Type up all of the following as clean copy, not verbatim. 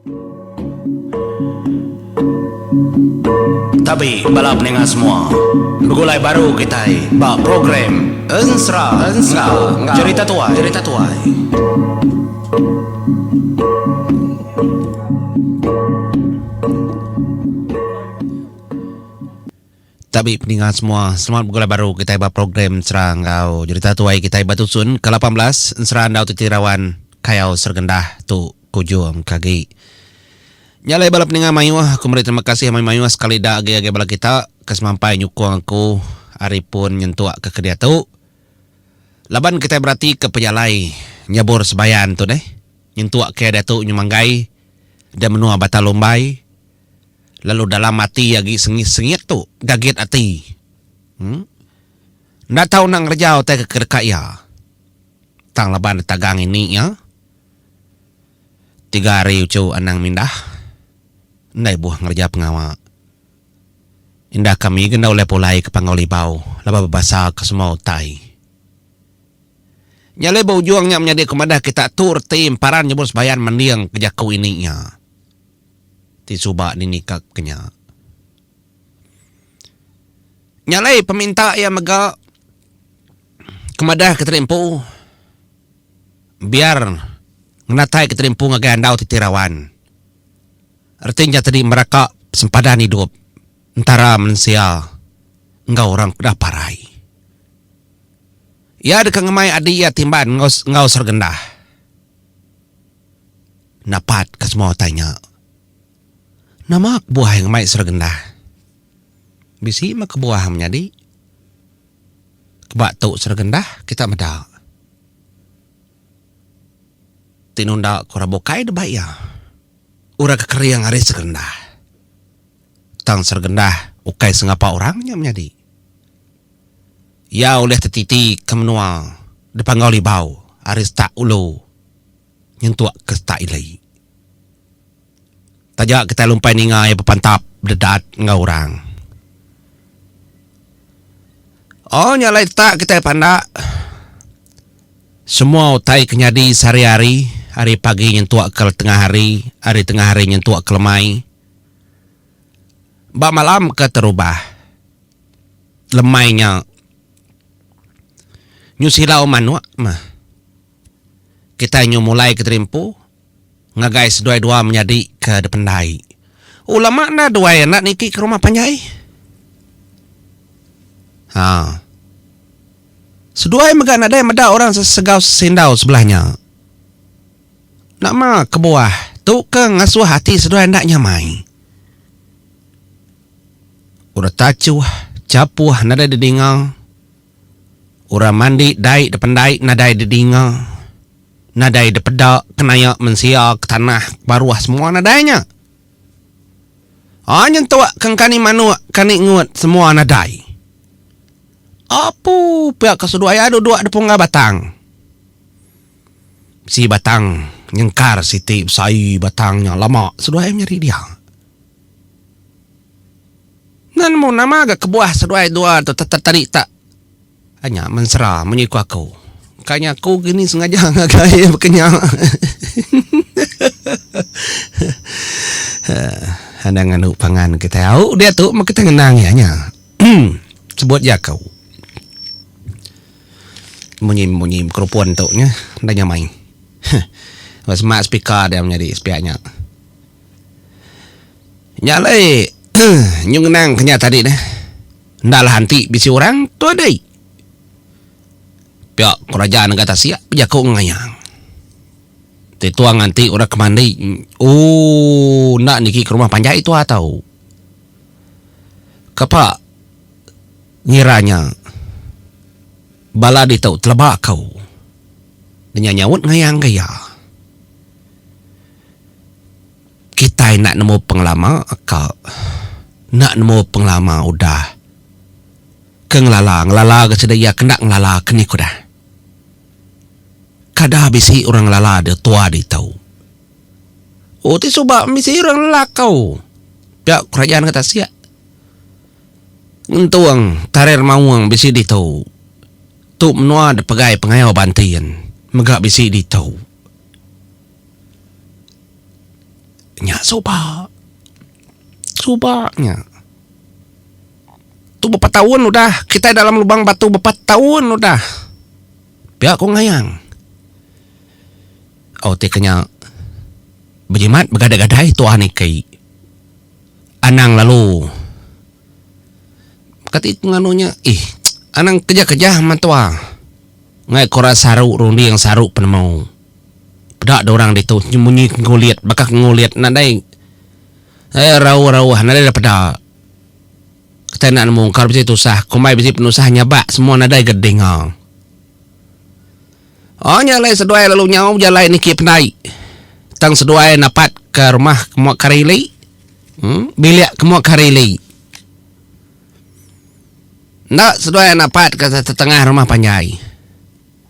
Tabi bala peninga semua. Begulai baru kitai ba program Ensera enggau Jerita Tuai. Jerita Tuai. Tabi peninga semua. Selamat begulai baru kitai ba program Ensera enggau Jerita Tuai kitai ba tusun ke 18 Ensera Andau Titi Rawan Kayau Sergendah tu kujung ke agi. Nya alai bala peninga mayuh aku meri terima kasih mayuh-mayuh sekali da agi agi bala kita ke semampai nyukung aku ari pun nyentuk ke kediatu. Laban kitai berati ke pejalai nyabur sebayan tu deh nyentuk ke diatu nyemanggai da menua Batang Lumbai lalu dalam ati agi sengit-sengit tu gagit ati. Em enda tau enda ngereja utai ke kedeka iya. Tang laban ditagang ini iya. Tiga hari uchu anang mindah enda ibuh ngereja pengawa. Indah kami ga enda ulih pulai ke Panggau Libau laban bebasa ke semua utai. Nya alai ba ujung nya menyadi ku madah kita tu reti emparan nyebut sebayan mending ke jaku ini nya ti suba ninika ke nya. Nya alai peminta iya mega ke madah ke tadi empu. Biar ngenatai ke tadi empu ngagai andau ti tirawan. Reti nya tadi meraka sempadan idup entara mensia enggau orang ke udah parai. Iya deka ngemai adi iya Timban enggau enggau Sergendah napatka semua utai nya. Nama kebuah iya ngemai Sergendah? Bisi meh kebuah menyadi. Keba tu Sergendah kita meda. Ti nunda ke orang bukai deba iya. Orang ke kering ari Segendah. Tang Segendah ukai sengapa orang nya menyadi. Iya ulih tetiti ke menua Depanggau Libau ari setak ulu nyentuk ke setak ili. Taja kitai lumpai ninga iya bepantap bededat enggau orang. Oh nya alai tak kitai pandak. Semua utai ke nyadi sehari-hari, ari pagi nyentuk ke tengah hari, ari tengah hari nyentuk ke lemai. Ba malam ke terubah lemai nya nyu silau manuk meh. Kitai nyu mulai ke terimpu. Ngagai seduai dua menyadi ke dependai. Oh lama enda duai enda niki ke rumah panjai. Ha. Seduai mega nadai meda orang sesegau sesindau sebelah nya. Nama kebuah tu ke ngasuh ati seduai enda nyamai. Orang tachuh, chapuh nadai didinga. Orang mandi dai dependai nadai didinga. Nadai dipeda kenaya mensia ke tanah ke baruh semua nadai nya. Aa nyentuk ke engkani manuk kani ngut semua nadai. Apu pia ke seduai iya duduk di pungga batang. Bisi batang nyengkar siti besai batang nya lama seduai menyadi dia. Enda nemu nama ga kebuah seduai dua tu tadi tak Nya mensera munyi ku aku. Ka nya aku gini sengaja ngagai iya baka nya. Anang nganu pangan kitai au diatu meh kitai ngenang iya nya. Sebut jaku. Munyi munyi mikrofon tu nya enda nyamai. Ba semak speaker dia menyadi sepiak nya. Nya alai nyu ngenang ke nya tadi neh. Enda lah anti bisi orang tu adi. Pia ku raja nengah tasik bejaku ngayang. Ti tua nganti orang ke mandi ooh enda niki ke rumah panjai tua tau. Kapa ngira nya bala ditu teleba kau. Nya nyaut ngayang ga iya. Kitai enda nemu pengelama ka enda nemu pengelama udah ke ngelala ngelala ga sida iya ke enda ngelala ke ni ku dah. Kada bisi orang ngelala de tua ditu. Oh ti suba bisi orang ngelala kau pia kerajaan ka tasik. Ngentung tarir maung bisi ditu. Tu menua de pegai pengayau Bantin mega bisi ditu. suba. Suba nya. Tu bepat taun udah kitai dalam lubang batu bepat taun udah. Pia ku Ngayang. Au ti ke nya bejimat begadai-gadai tuan iki. Anang lalu kati ku nganu nya ih anang kejah-kejah mentua ngai ku orang saru runding saru penemu. Peda da orang ditu munyi ke ngulit baka ke ngulit nadai eh rauh-rauh nadai da peda. Kitai enda nemu engka bisi tusah kumbai bisi penusah nyabak semua nadai ga dinga. Oh nya alai seduai lalu nyau bejalai niki pendai. Tang seduai napat ke rumah ke mua ke hari ili. Uhh bilik ke mua ke hari ili. Enda seduai napat ke tetengah rumah panjai.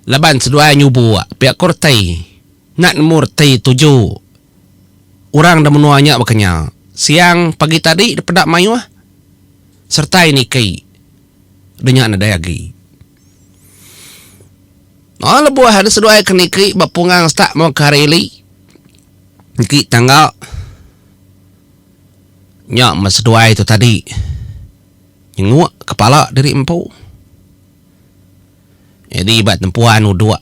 Laban seduai nyubuk pia ku reti. Enda nemu reti tuju orang da menua nya baka nya. Siang pagi tadi dipeda mayuh sertai niki da nya nadai agi. Oh lebuh da seduai ke niki ba punggang setak meh ke hari ili niki tangga nya meh seduai tu tadi nyenguk kepala diri empu. Nyadi ba tempuan udok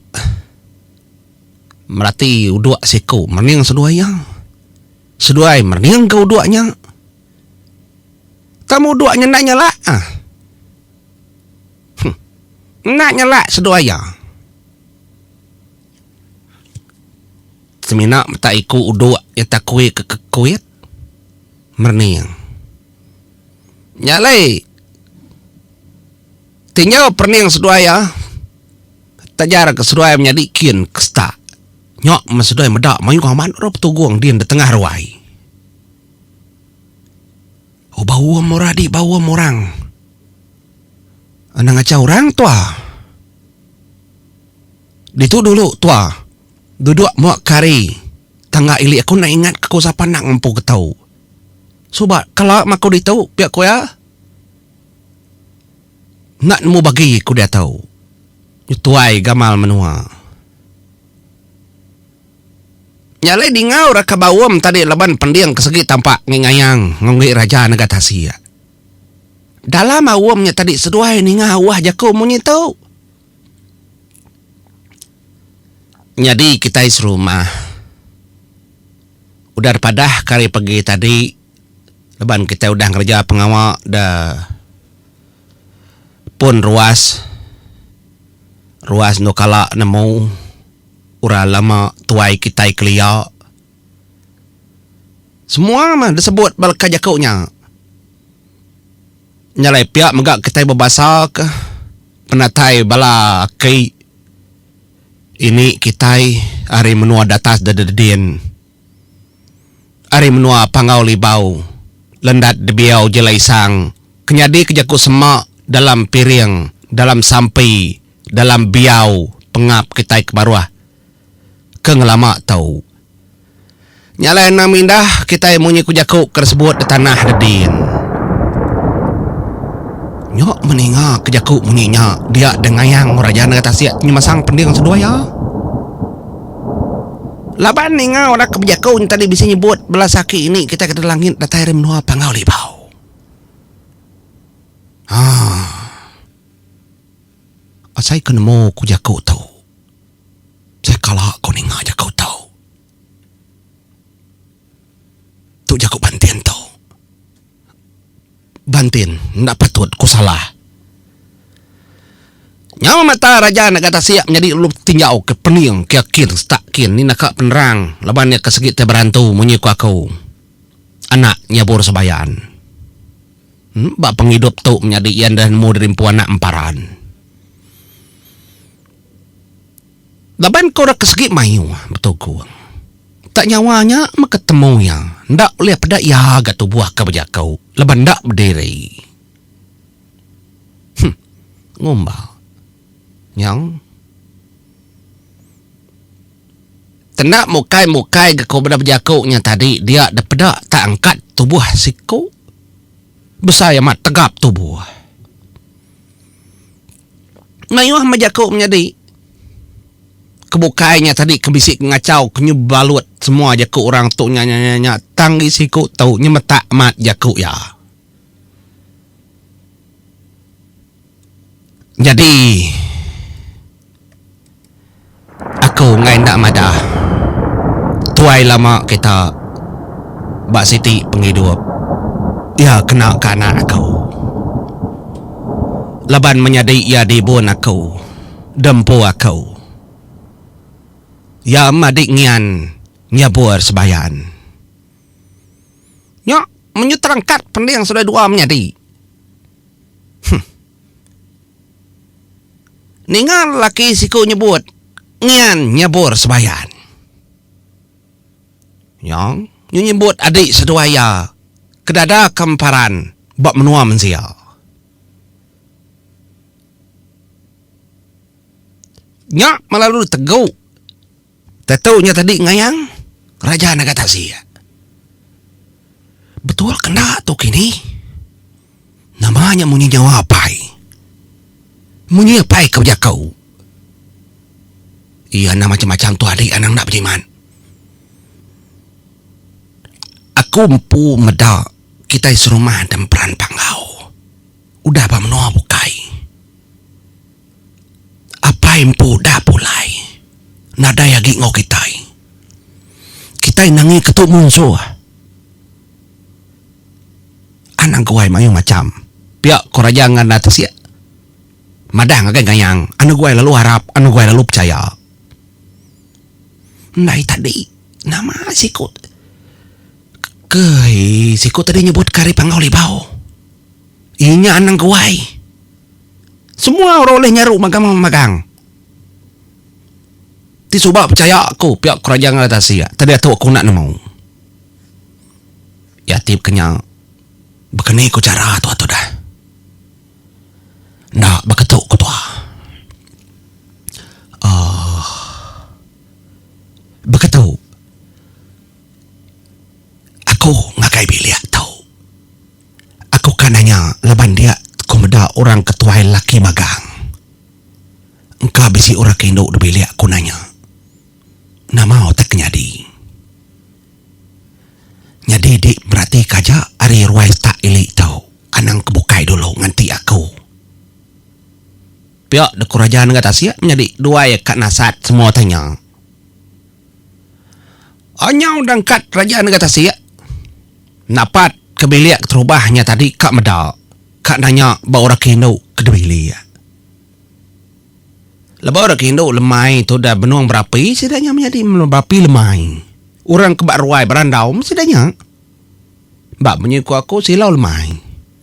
merati udok siku merening seduai iya. Seduai merening ke udok nya. Tang udok nya enda nyelak ah. Huh. Enda nyelak seduai iya. Semina meta iku udok iya takui ke kekuit merening. Nya alai Tinjau perening seduai iya, tajar ke seduai menyadi kin ke setak. Nya meh seduai meda mayuh amat orang betugung din da tengah ruai. Oh baum orang adi baum orang. Anang ngachau orang tua. Ditu dulu tua duduk mua ke hari tangga ili aku enda ingat ke ku sapa enda ngempu ke tau. Suba kala meh aku ditu pia ku iya. Enda nemu bagi ku diatu. Nyu tuai gamal menua. Nya alai dinga orang ke baum tadi laban pending ke segi tampak ngi ngayang enggau ngi raja nega tasik. Dalam aum nya tadi seduai ninga auh jaku munyi tu. Nyadi kitai serumah udah dipadah ke hari pagi tadi. Laban kitai udah ngereja pengawa da pun ruas, ruas endo kala nemu orang lama tuai kitai kelia. Semua meh disebut ba leka jaku nya. Nya alai pia mega kitai bebasa ka penatai bala aki ini kitai ari menua datas da dedin. Ari menua Panggau Libau, Lendat Debiau Jelai Isang ke nyadika jaku sema dalam piring, dalam sampi, dalam biau pengap kitai ke baruh ke ngelama tu. Nya alai anang mindah kitai munyi ku jaku ke disebut di tanah dedin. Nya meninga ke jaku munyi nya dia dengayang Raja Negeri Tasik nyemasang pending seduai iya. Laban ninga orang ke bejaku nya tadi bisi nyebut bala saki ini kitai ke langit datai ari menua Panggau Libau. Haa. Asai ke nemu ku jaku tu. Sai kala ku ninga jaku tu. Tu jaku Bantin tu. Bantin enda patut ku salah. Nyau mata raja naga tasik menyadi lalu betinjau ke pening ke kin setak kin ni naka penerang laban iya ke segi tai berantu munyi ku aku. Anak nyabur sebayan. Ba pengidup tu menyadi iya enda nemu diri empu anak emparan. Laban ke orang ke segi mayuh betugung. Tak nyawa nya meh ke temu iya. Enda ulih peda iya ga tubuh ke bejaku laban enda bediri. Huh. Ngumba. Nyang. Tenda mukai-mukai ga ko beda bejaku nya tadi dia da peda tak angkat tubuh siku. Besai amat tegap tubuh. Mayuh meh jaku menyadi. Ke bukai nya tadi ke bisi ke ngachau ke nyu bebalut semua jaku orang tu nya nya nya nya tang agi siku tu nyemetak amat jaku iya. Nyadi aku enggai enda madah tuai lama kita ba siti pengidup iya kena ke anak aku laban menyadi iya diibun aku dempu aku. Iya madi ngian nyabur sebayan. Nya menyu terangkat pending seduai dua menyadi. Huh. Ninga lelaki siku nyebut ngian nyabur sebayan. Nya nyu nyebut adi seduai iya ke dada ke emparan ba menua mensia. Nya melalu tegu tetu nya tadi ngayang Raja Naga Tasik. Betul ke enda tu kini? Nama nya munyi nyawa apai. Munyi apai ke bejaku. Iya anang macam-macam tu adi anang enda bejimat. Aku empu meda kitai serumah Demperan Panggau. Udah ba menua bukai. Apai empu udah pulai. Nadai agi enggau kitai. Kitai nangi ke tu munsuh. Anang guai mayuh macham. Pia ko Raja Nganda Tasik madah ngagai Gayang, anu guai lalu arap, anu guai lalu pechaya. Endai tadi nama siku ke siku tadi nyebut ke ari Panggau Libau. Iya nya anang guai. Semua orang ulih nyaru magang-magang. Ti suba pechaya aku pia ku Raja Ngala Tasik, tang diatu aku enda nemu. Iya ti baka nya, baka ni ku chara tua tudah. Enda baka tu ku tua. Aaa baka tu aku ngagai bilik tu. Aku ka nanya laban dia ku meda orang ke tuai lelaki magang. Engka bisi orang ke indu da bilik ku nanya. Nama utai ke nyadi. Nyadi di meratika aja ari ruai tak ili tu anang ke bukai dulu nganti aku. Pia dek ku raja nengah tasik menyadi duai ka nasat semua utai nya. Anyau dangkat raja nengah tasik. Napat ke bilik keterubah nya tadi ka meda, ka nanya ba orang ke indu ke dibilik. Lebuh orang ke indu lemai tu udah benung berapi sida nya menyadi berapi lemai. Orang ke ba ruai berandau meh sida nya. Ba munyi ku aku silau lemai.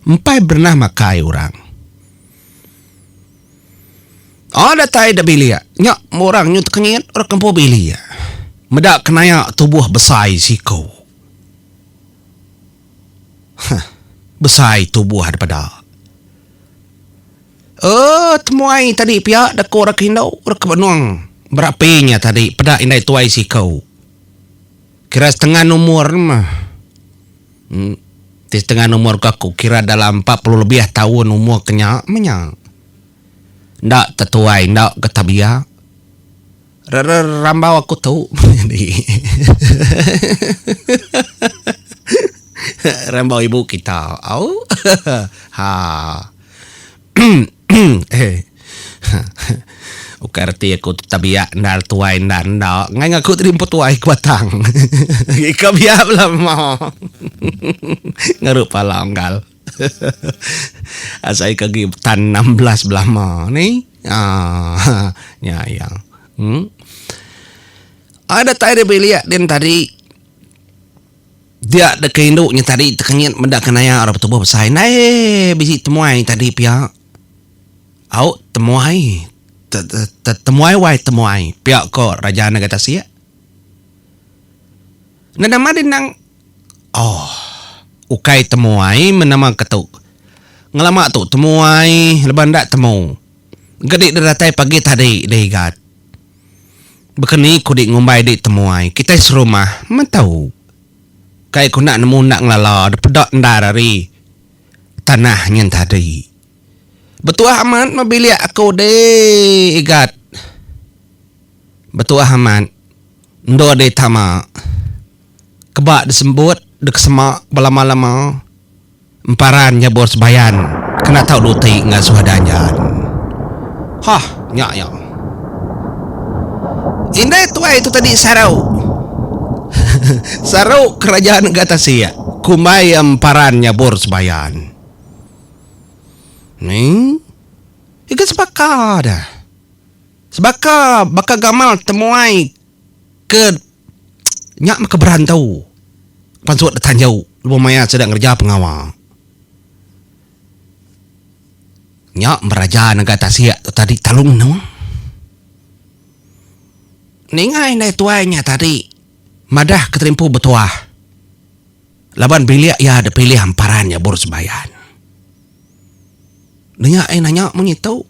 Empai berenah makai orang. Oh datai da bilik nya orang nyu tekenyit orang ke empu bilik. Meda kenaya tubuh besai siku. Huh. Besai tubuh daripada. Eh, temuai tadi pia deka orang ke indu, orang ke benung berapi nya tadi peda indai tuai siku. Kira setengah umur mah. Hmm. Ti setengah umur ke aku kira dalam 40 lebih taun umur ke nya meh nya. Enda tetuai enda ke tabiak. Rambau aku tu nyadi. Rambau ibu kita. Au. Ha. Ukai reti aku tu tabiak endar tuai endar enda. Ngai ngaku tadi empu tuai ke batang. Ika biak belama. Ngeru pala unggal. Asai ke agi tan 16 belama ni. Aa nya iya. Em. Ai datai ari bilik din tadi dia deka indu nya tadi tekenyit meda ke naya orang betubuh besai. Ndai bisi temuai tadi pia. Au temuai te te temuai wai temuai pia ko raja Naga Tasik. Enda nama deh nang. Oh. Ukai temuai menama ke tu. Ngelama tu temuai leban enda temu. Gedi deh datai pagi tadi deh igat. Baka ni ku di ngumbai di temuai kitai serumah mentau. Kai ku enda nemu enda ngelala deh peda endar ari tanah nyin tadi. Betuah amat meh bilik aku deh igat. Betuah amat endur deh tama. Keba disembut dikesema belama-lama emparan nyebur sebayan kena tau duti ngasuh danjan. Hah nya iya. Indai tuai tu tadi saru. Saru keraja nega tasik kumbai iya emparan nyabur sebayan. Ni iga sebaka dah. Sebaka baka gamal temuai ke Nya meh ke berantu pansut da tanju lebuh maya sida ngereja pengawa. Nya meraja nega tasik tu tadi talung nung. Ninga indai tuai nya tadi madah ke terimpu betuah laban bilik iya dipilih emparan nyabur sebayan. Ninga iya nanya munyi tu.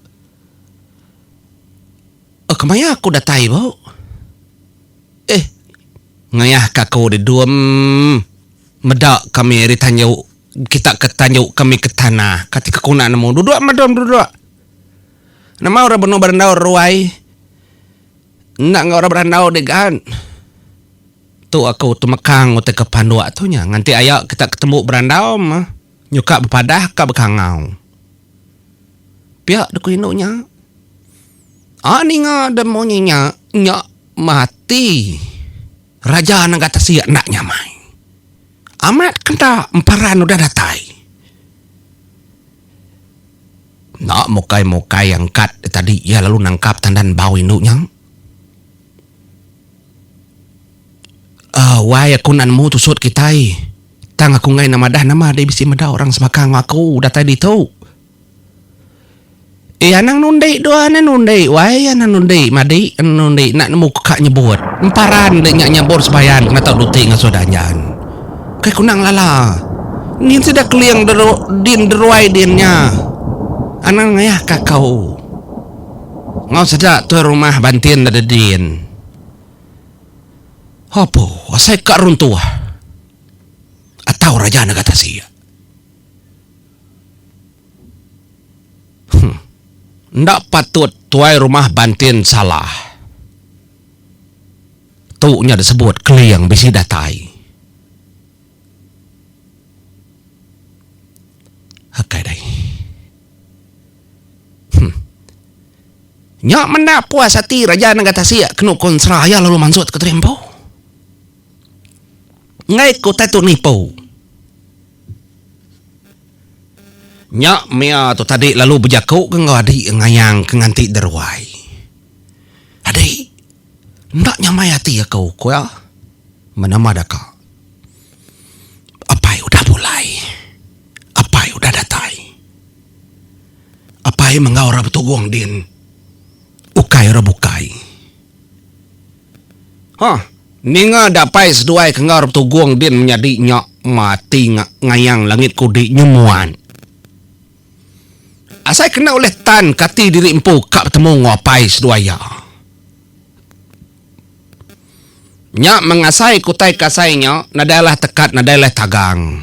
Eh kemaya aku datai bu. Eh ngayah ka aku didum meda kami ari tanju kita ke tanju kami ke tanah kati ke ku enda nemu duduk meh dum duduk. Nama orang benung berandau ruai enda enggau orang berandau digan. Tu aku temekang utai ke panduk tu nya nganti aya kita ke tembu berandau meh nyuka bepadah ka bekangau. Pia dek ku indu nya. Aa ninga deh munyi nya, nya mati. Raja nengah tasik enda nyamai. Amat ke enda emparan udah datai. Enda mukai-mukai angkat deh tadi iya lalu nangkap tandan bau indu nya. Aa wai aku enda nemu tusut kitai. Tang aku enggai enda madah nama deh bisi meda orang sebaka enggau aku datai ditu. Eh anang nundi dua anang nundi wai anang nundi madi anang nundi enda nemu ku ka nyebut. Emparan deh nya nyabur sebayan kena tau duti ngasuh danjan. Kai ku enda ngelala. Nyin sida keling din deruai din nya. Anang ngayah ka kau. Enggau sida tuai rumah bantin da dedin. Apo asai ka runtuh atau raja nega tasik. Huh. Enda patut tuai rumah Bantin salah. Tu nya disebut Keling bisi datai. Akai dai. Huh. Nya menda puas ati Raja Nengah Tasik kenu ko ensera iya lalu mansut ke terimpu. Enggai ke utai tu nipu. Nya mia tu tadi lalu bejaku ke enggau adi ngayang ke nganti deruai. Adi, enda nyamai ati aku, ku iya. Menama deka. Apai udah pulai. Apai udah datai. Apai meh enggau orang betugung din. Ukai orang bukai. Hah, ninga dapai seduai ke enggau Tugung din menyadi nya mati ngayang langit kudi nyemuan. Asai kena ulih tan kati diri empu ka betemu enggau apai seduai iya. Nya mengasai ke utai ke asai nya nadai alah tekat nadai alah tagang.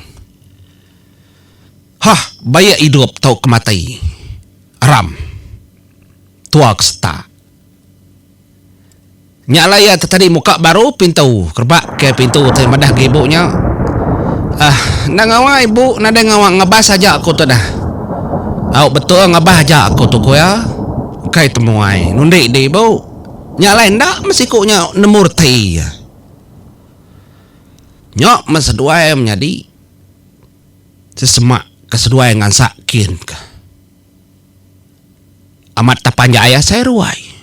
Hah, baik idup tauka mati. Aram. Tua ke setak. Nya alai iya tetadi muka baru pintu kerebak ke pintu ti madah ga ibu nya. Ah enda ngawa ibu nadai ngawa ngabas aja aku tu dah. Au betul ngabas aja aku tu ku iya. Ukai temuai nundi di ibu. Nya alai enda meh siku nya nemu reti iya. Nya meh seduai menyadi sesemak ke seduai ngansak kin ka. Amat ta panjai asai ruai.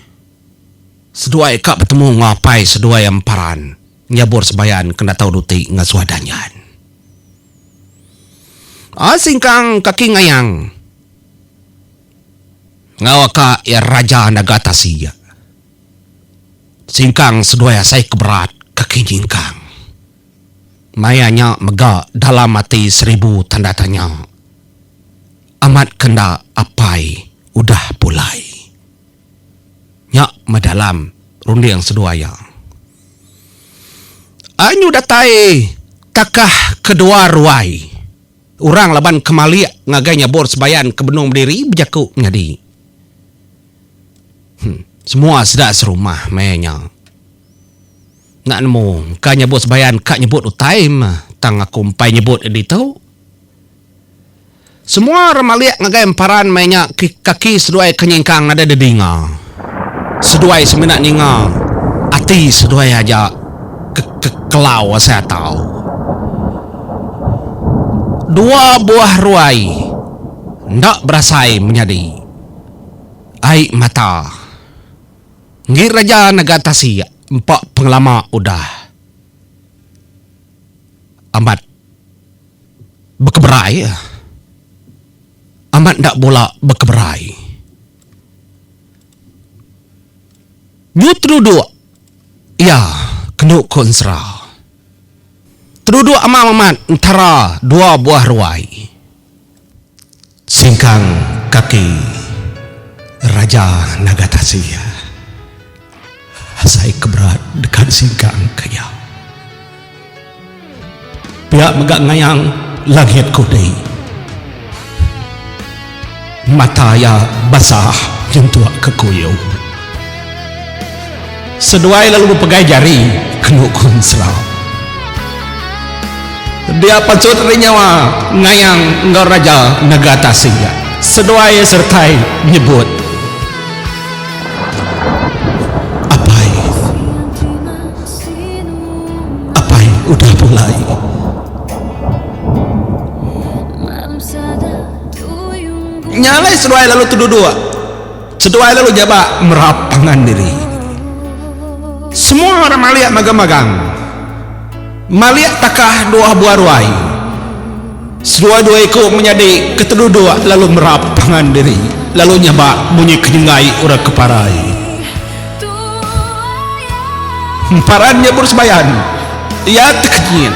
Seduai ka betemu enggau apai seduai emparan nyabur sebayan kena tau duti ngasuh danjan. A singkang kaki ngayang enggau aka iya raja naga tasik. Singkang seduai asai ke berat kaki nyingkang. Maya nya mega dalam ati seribu tanda tanya. Amat ke enda apai udah pulai. Nya meh dalam runding seduai iya. Anyu datai takah kedua ruai orang laban ke malik ngagai nyabur sebayan ke benung bediri bejaku nyadi. Huh semua sida serumah meh nya. Enda nemu ka nyebut sebayan ka nyebut utai meh tang aku empai nyebut ditu. Semua orang malik ngagai emparan meh nya kaki seduai ke nyingkang nadai dedinga. Seduai semina ninga ati seduai aja ke kekelau asai atau. Dua buah ruai enda berasai menyadi ai mata. Enggi raja nega tasik empa pengelama udah amat bekeberai amat enda bula bekeberai. Nyu teduduk iya kenu ku ensera. Teduduk amam amat entara dua buah ruai. Singkang kaki Raja Naga Tasik asai ke berat deka disingkang ke iya. Pia mega ngayang langit kudi. Mata iya basah nyentuk ke kuyu. Seduai lalu bepegai jari kenu ku ensera. Dia pansut ari nyawa ngayang enggau raja nega tasik. Seduai seretai nyebut. Apai. Apai udah pulai. Nya alai seduai lalu teduduk. Seduai lalu nyabak merap pangan diri. Semua orang malik magang-magang. Malik takah dua buah ruai. Seduai dua iku menyadi ke teduduk lalu merap pangan diri lalu nyabak munyi ke nyenggai orang ke parai. Emparan nya berusebayan. Iya tekenyit.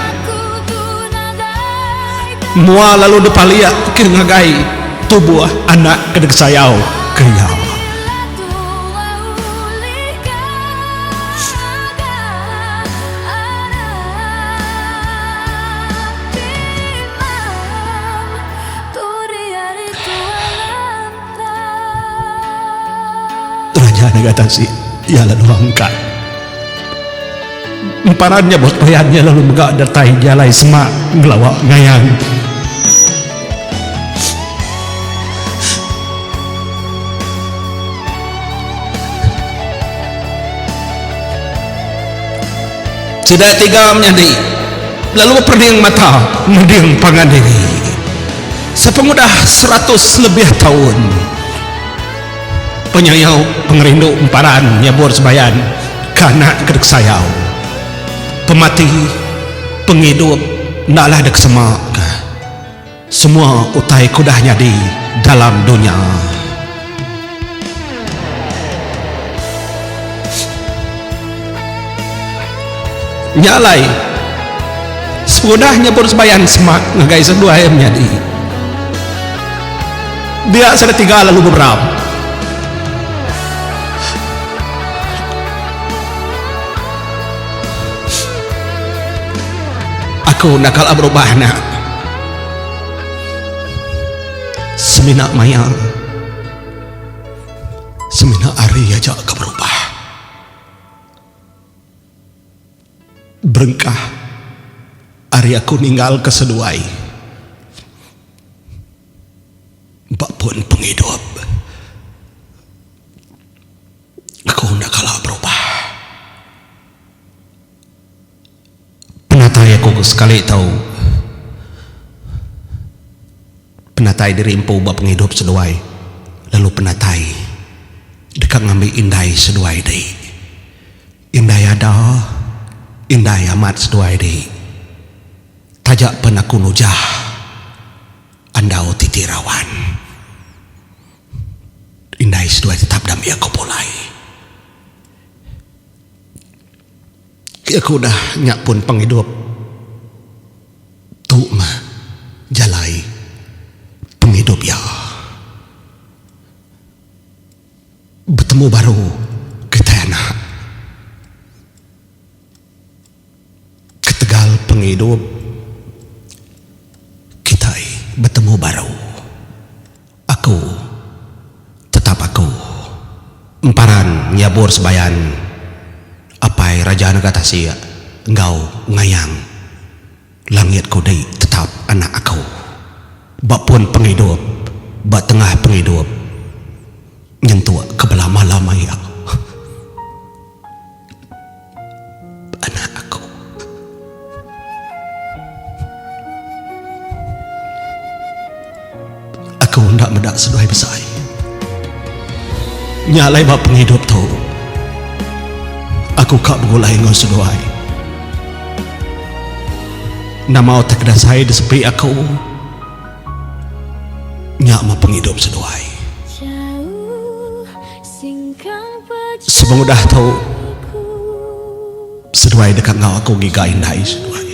Mua lalu dipalik ke ngagai tubuh anak ke dikesayau ke iya. Raja Naga Tasik iya lalu angkat. Emparan nya bot payan nya lalu mega datai jalai semak ngelawa ngayang. Sida tiga menyadi lalu beperening mata mending pangan diri. Sepengudah seratus lebih taun. Penyayau pengerindu emparan nyabur sebayan ke anak ke dikesayau. Pemati pengidup enda alah dikesema ka. Semua utai ke udah nyadi dalam dunya. Nya alai, sepengudah nyebut sebayan semak ngagai seduai menyadi. Dia sida tiga lalu beberap. Aku enda kala berubah anak. Semina maya, semina hari aja ke berubah. Berengkah ari aku ninggalka seduai. Ba pun pengidup aku enda kala berubah. Penatai aku ke sekali tau penatai diri empu ba pengidup seduai lalu penatai deka ngambi indai seduai dei. Indai ada, indai amat seduai dei. Taja pen aku nujah. Andau titi rawan. Indai seduai tetap dambi aku pulai. Ke aku udah nya pun pengidup tu meh jalai pengidup iya. Betemu baru kitai anak. Ketegal pengidup kitai betemu baru. Aku tetap aku. Emparan nyabur sebayan apai. Apai Raja Nega Tasik enggau Ngayang Langit Kudi tetap anak aku. Ba pun pengidup, ba tengah pengidup nyentuk ke belama-lama iya. Anak aku. Aku enda meda seduai besai. Nya alai ba pengidup tu, aku ka begulai enggau seduai. Nama utai ke dasai disepi aku, nya meh pengidup seduai. Sepengudah tu, seduai deka enggau aku ngiga indai seduai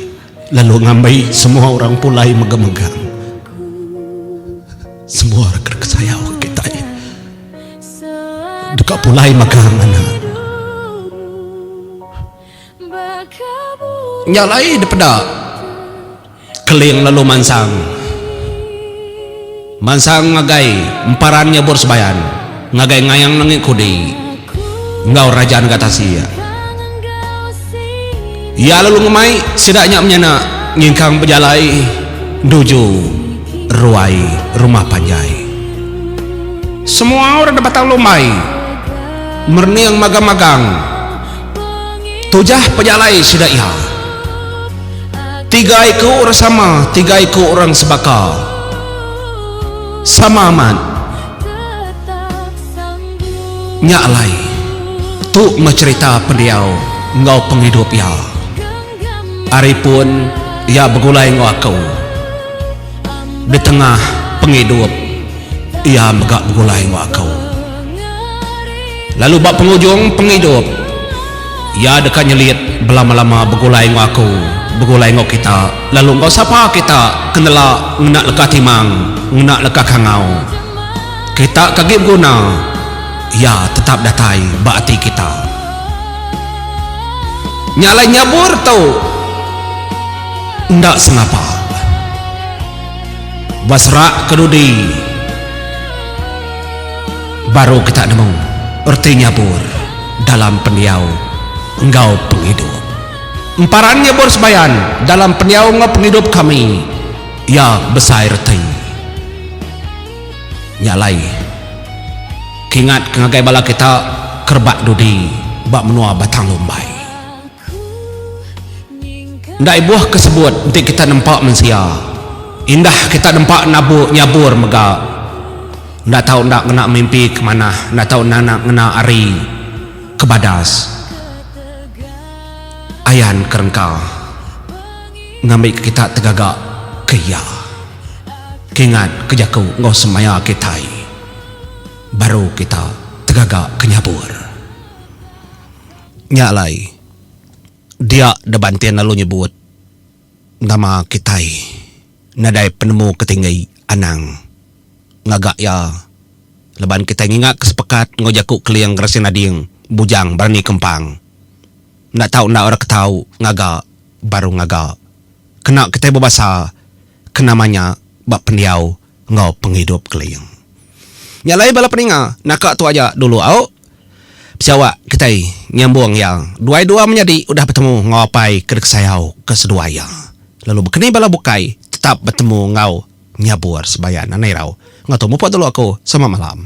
lalu ngambi semua orang pulai mega-mega. Semua orang ke kesayau ke kitai deka pulai magang anak. Nya alai dipeda Keling lalu mansang. Mansang ngagai emparan nyabur sebayan, ngagai ngayang nengik kudi enggau raja nega tasik. Iya lalu ngemai sida nya menyanak nyingkang bejalai nuju ruai rumah panjai. Semua orang da Batang Lumbai merening magang-magang tujah pejalai sida iya. Tiga iku orang sama, tiga iku orang sebaka. Sama amat. Nya alai, tu meh cherita pendiau enggau pengidup iya. Ari pun iya begulai enggau aku. Di tengah pengidup iya mega begulai enggau aku. Lalu ba pengujung pengidup, iya deka nyelit belama-lama begulai enggau aku, begulai enggau kita, lalu enggau sapa kita ke nela ngena leka timang, ngena leka kangau. Kita ke agi beguna, iya tetap datai ba ati kita. Nya alai nyabur tu enda sengapa. Ba serak ke dudi. Baru kita nemu reti nyabur dalam pendiau enggau pengidup. Emparan nyabur sebayan dalam pendiau enggau pengidup kami iya besai reti. Nya alai, kingat ke ngagai bala kita ke rebak dudi ba menua Batang Lumbai. Enda ibuh ke sebut enti kita nempa mensia, indah kita nempa nabu nyabur mega. Enda tau enda ngena mimpi ke manah, enda tau enda ngena hari ke badas. Ayan ke rengka ngambika kita tegaga ke iya. Kingat ke jaku enggau semaya kitai baru kita tegaga ke nyabur. Nya alai, dia Debantin lalu nyebut nama kitai nadai penemu ke tinggi anang ngaga iya laban kitai ngingat ke sepekat enggau jaku Keling Gerasi Nading Bujang Berani Kempang enda tau enda orang ke tau ngaga baru ngaga kena kitai bebasa ke nama nya ba pendiau enggau pengidup Keling. Nya alai bala peninga naka tu aja dulu au. Besiawak kitai nyambung iya duai dua menyadi udah betemu enggau apai ke dikesayau ke seduai iya. Lalu bekeni bala bukai tetap betemu enggau nyabur sebayan anai irau. Enggau tu mupuk dulu aku. Selamat malam.